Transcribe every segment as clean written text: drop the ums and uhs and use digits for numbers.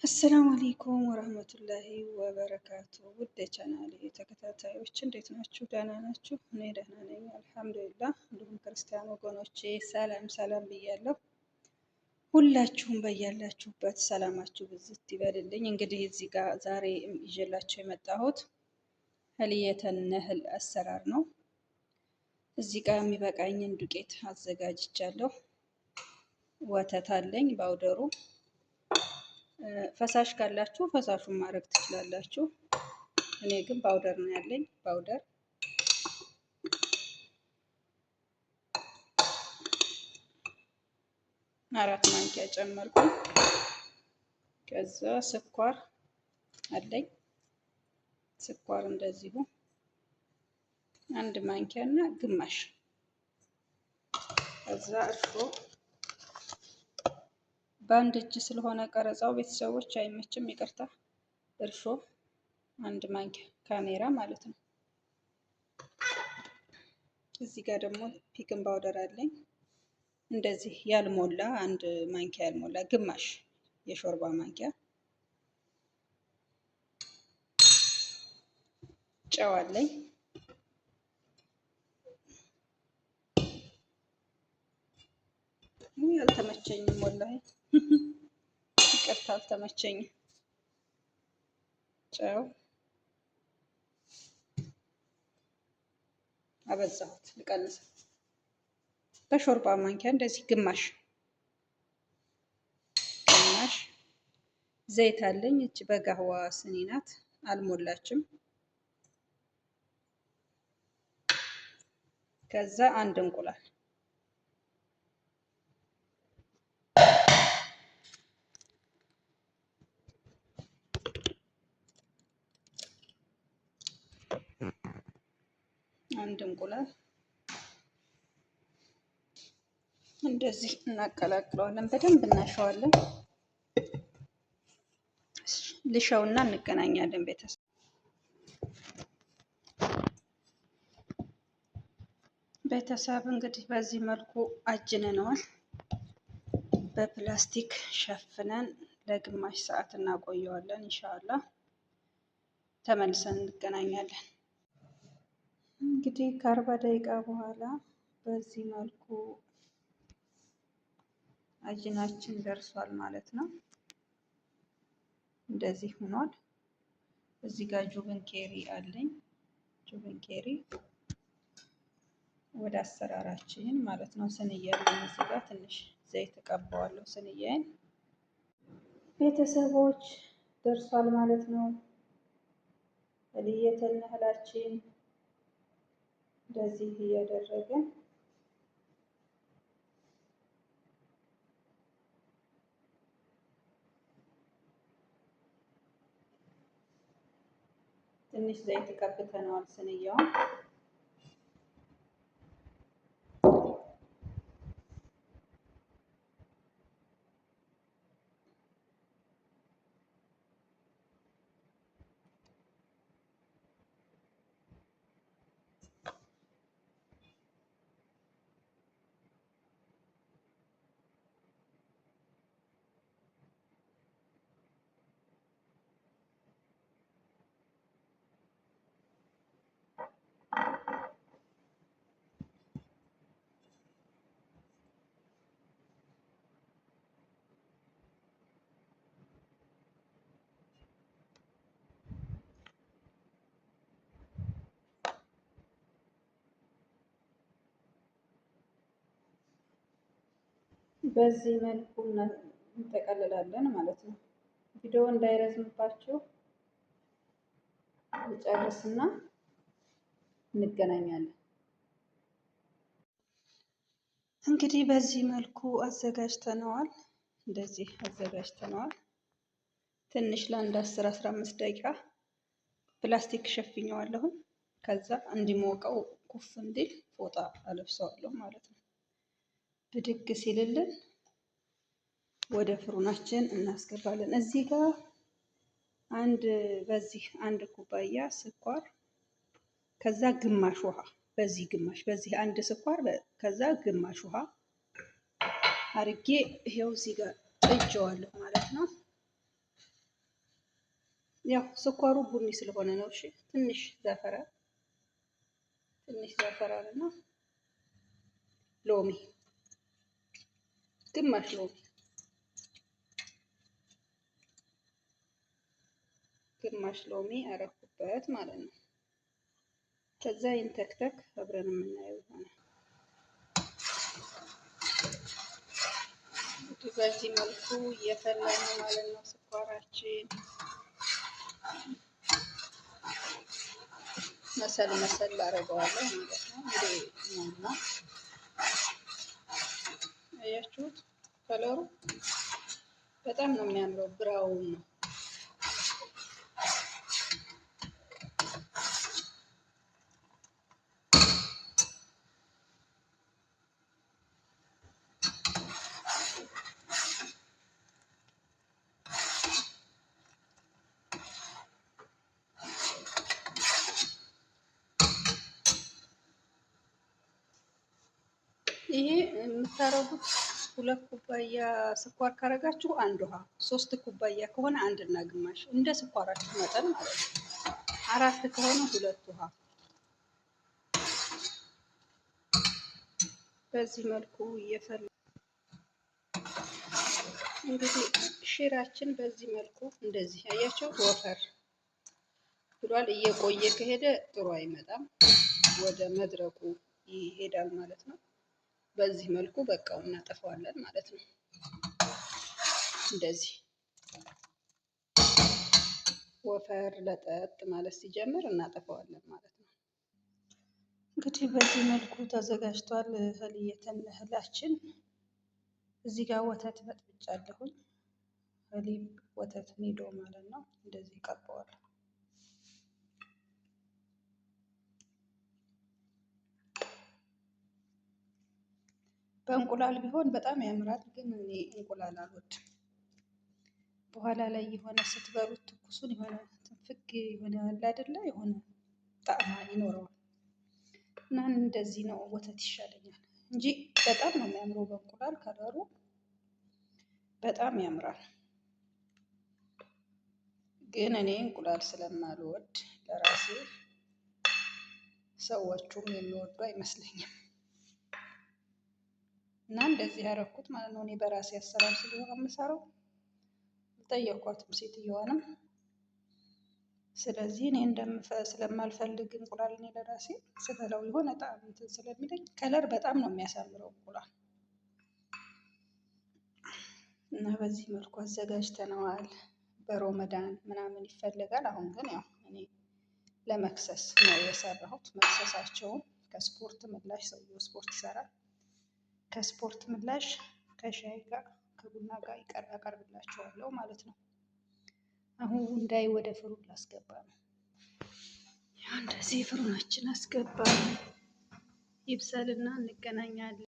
السلام عليكم ورحمة الله وبركاته። ውድ የቻናሌ ተከታታዮች እንዴት ናችሁ? ደህና ናችሁ? እኔ ደህና ነኝ الحمد لله። እንዲሁም ክርስቲያን ወገኖቼ ሰላም ሰላም ብያለሁ። ሁላችሁም በያላችሁበት ሰላማችሁ ብዝት ይበልልኝ። እንግዲህ እዚህ ጋር ዛሬ ይዤላችሁ የመጣሁት حلية النحل አሰራር ነው። እዚህ ጋር የሚበቃኝን ዱቄት አዘጋጅቻለሁ። ወተት አለኝ powder ኡ ፈሳሽ ካላችሁ ፈሳሹን ማድረግ ትችላላችሁ። እኔ ግን powder ነው ያለኝ። powder 4 ማንኪያ ጨመርኩ። ከዛ ስኳር አለኝ። ስኳር እንደዚሁ 1 ማንኪያ እና ግማሽ። ከዛ እርሾ በአንድ እጅ ስለሆነ ቀረጻው ቤተሰቦች አይመችም፣ ይቅርታ። እርሾ 1 ማንኪያ خميرة ማለት ነው። እዚህ ጋር ደግሞ baking powder አለኝ። እንደዚህ ያልሞላ 1 ማንኪያ ያልሞላ ግማሽ የሾርባ ማንኪያ። ጨው አለኝ። አልተመቸኝም፣ والله ይቅርታ አልተመቸኝም። ጨው አበዛሁት፣ ልቀንስ። በሾርባ ማንኪያ እንደዚህ ግማሽ ግማሽ። ዘይት አለኝ። እች በ قهوة ስኒ ናት፣ አልሞላችም። ከዛ አንድ እንቁላል። አንድ እንቁላል እንደዚህ እናቀላቅለዋለን። በደንብ እናሸዋለን። ልሸውና እንገናኛለን ቤተሰብ። ቤተሰብ እንግዲህ በዚህ መልኩ አጅነነዋል። በፕላስቲክ ሸፍነን ለግማሽ ሰዓት እናቆየዋለን። إن شاء الله ተመልሰን እንገናኛለን። እንግዲህ ከ40 ደቂቃ በኋላ በዚህ መልኩ አጅናችን ደርሷል ማለት ነው። እንደዚህ ሆኗል። እዚህ ጋር جبن ኬሪ አለኝ። جبن ኬሪ ወደ አሰራራችን ማለት ነው። صينية አለኝ እዚህ ጋር ትንሽ ዘይት እቀባዋለሁ صينية ዬን። ቤተሰቦች ደርሷል ማለት ነው። حلية النحل ኣችን እንደዚህ እያደረግን ትንሽ ዘይት ቀብተነዋል صينية ውን። በዚህ መልኩ እንጠቀልላለን ማለት ነው። ቪዲዮ እንዳይረዝምባችሁ ልጨርስና እንገናኛለን። እንግዲህ በዚህ መልኩ አዘጋጅተነዋል። እንደዚህ አዘጋጅተነዋል። ትንሽ ለአንድ 10 15 ደቂቃ ፕላስቲክ ሸፍኘዋለሁ። ከዛ እንዲሞቀው ኩፍ እንዲል ፎጣ አለብሰዋለሁ ማለት ነው። ብድግ ሲልልን ወደ ፍሩናችን እናስገባለን። እዚህ ጋር አንድ በዚህ 1 ኩባያ ስኳር ከዛ ግማሽ ውሃ፣ በዚህ ግማሽ፣ በዚህ አንድ ስኳር ከዛ ግማሽ ውሃ አርጌ ይሄው እዚህ ጋር ጥጄዋለሁ ማለት ነው። ያው ስኳሩ ቡኒ ስለሆነ ነው። እሺ ትንሽ زعفران ትንሽ زعفران እና ሎሚ ግማሽ ሎሚ ግማሽ ሎሚ አረኩበት ማለት ነው። ከዛ ይንተክተክ አብረን የምናየው ይሆናል። እንግዲህ በዚህ መልኩ እየፈላ ነው ማለት ነው ስኳራችን። መሰል መሰል አደርገዋለሁ ማለት ነው። እንዴ ነውና አያችሁት? ከለሩ በጣም ነው የሚያምረው። ብራውን ነው። ይሄ የምታረጉት 2 ኩባያ ስኳር ካረጋችሁ አንድ ውሃ፣ 3 ኩባያ ከሆነ 1.5 እንደ ስኳራችሁ መጠን ማለት ነው። 4 ከሆነ 2 ውሃ። በዚህ መልኩ እየፈላ እንግዲህ ሺራችን በዚህ መልኩ እንደዚህ አያችሁት፣ ወፈር ብሏል። እየቆየ ከሄደ ጥሩ አይመጣም፣ ወደ መድረቁ ይሄዳል ማለት ነው። በዚህ መልኩ በቃው እናጠፋዋለን ማለት ነው። እንደዚህ ወፈር ለጠጥ ማለት ሲጀምር እናጠፋዋለን ማለት ነው። እንግዲህ በዚህ መልኩ ተዘጋጅቷል ህልየተን እህላችን። እዚህ ጋር ወተት በጥብጫለሁኝ። حليب ወተት ኒዶ ማለት ነው። እንደዚህ ይቀባዋል። በእንቁላል ቢሆን በጣም ያምራል፣ ግን እኔ እንቁላል አልወድም። በኋላ ላይ የሆነ ስትበሉት ትኩሱን የሆነ ትንፍግ የሆነ አለ አይደለ? የሆነ ጣዕም ይኖረዋል። እና እንደዚህ ነው ወተት ይሻለኛል እንጂ በጣም ነው የሚያምረው በእንቁላል ከለሩ በጣም ያምራል። ግን እኔ እንቁላል ስለማልወድ ለራሴ ሰዎቹም የሚወዱ አይመስለኝም። እና እንደዚህ ያደረኩት ማለት ነው። እኔ በራሴ አሰራር ስለሆነ የምሰራው አልጠየኳትም ሴትየዋንም። ስለዚህ እኔ ስለማልፈልግ እንቁላል እኔ ለራሴ ስበላው የሆነ ጣዕም እንትን ስለሚለኝ color በጣም ነው የሚያሳምረው እንቁላል። እና በዚህ መልኩ አዘጋጅተነዋል። በሮመዳን ምናምን ይፈለጋል። አሁን ግን ያው እኔ ለመክሰስ ነው የሰራሁት። መክሰሳቸውን ከስፖርት ምላሽ ሰውየው ስፖርት ይሰራል። ከስፖርት ምላሽ ከሻይ ጋር ከቡና ጋር አቀርብላቸዋለሁ ማለት ነው። አሁን እንዳይ ወደ ፍሩን ላስገባ ነው። ያው እንደዚህ ፍሩናችን አስገባ ይብሰልና እንገናኛለን።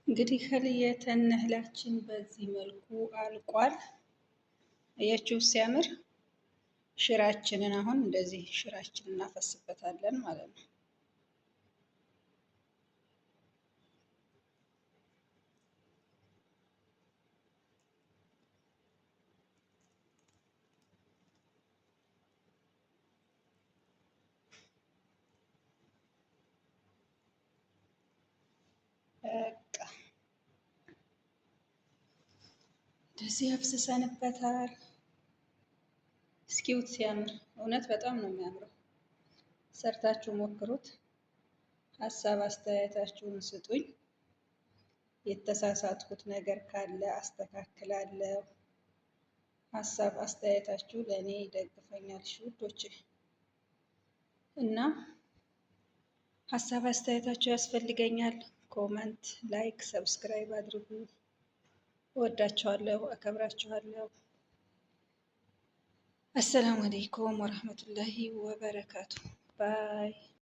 እንግዲህ ህልየተነህላችን በዚህ መልኩ አልቋል። አያችሁ ሲያምር። ሽራችንን አሁን እንደዚህ ሽራችንን እናፈስበታለን ማለት ነው። በቃ እንደዚህ አፍስሰንበታል። እስኪውት ሲያምር እውነት በጣም ነው የሚያምረው። ሰርታችሁ ሞክሩት። ሀሳብ አስተያየታችሁን ስጡኝ። የተሳሳትኩት ነገር ካለ አስተካክላለሁ። ሀሳብ አስተያየታችሁ ለእኔ ይደግፈኛል። እሺ ውዶቼ፣ እና ሀሳብ አስተያየታችሁ ያስፈልገኛል። Comment፣ like፣ subscribe አድርጉ። እወዳችኋለሁ፣ አከብራችኋለሁ። السلام عليكم ورحمة الله وبركاته። Bye.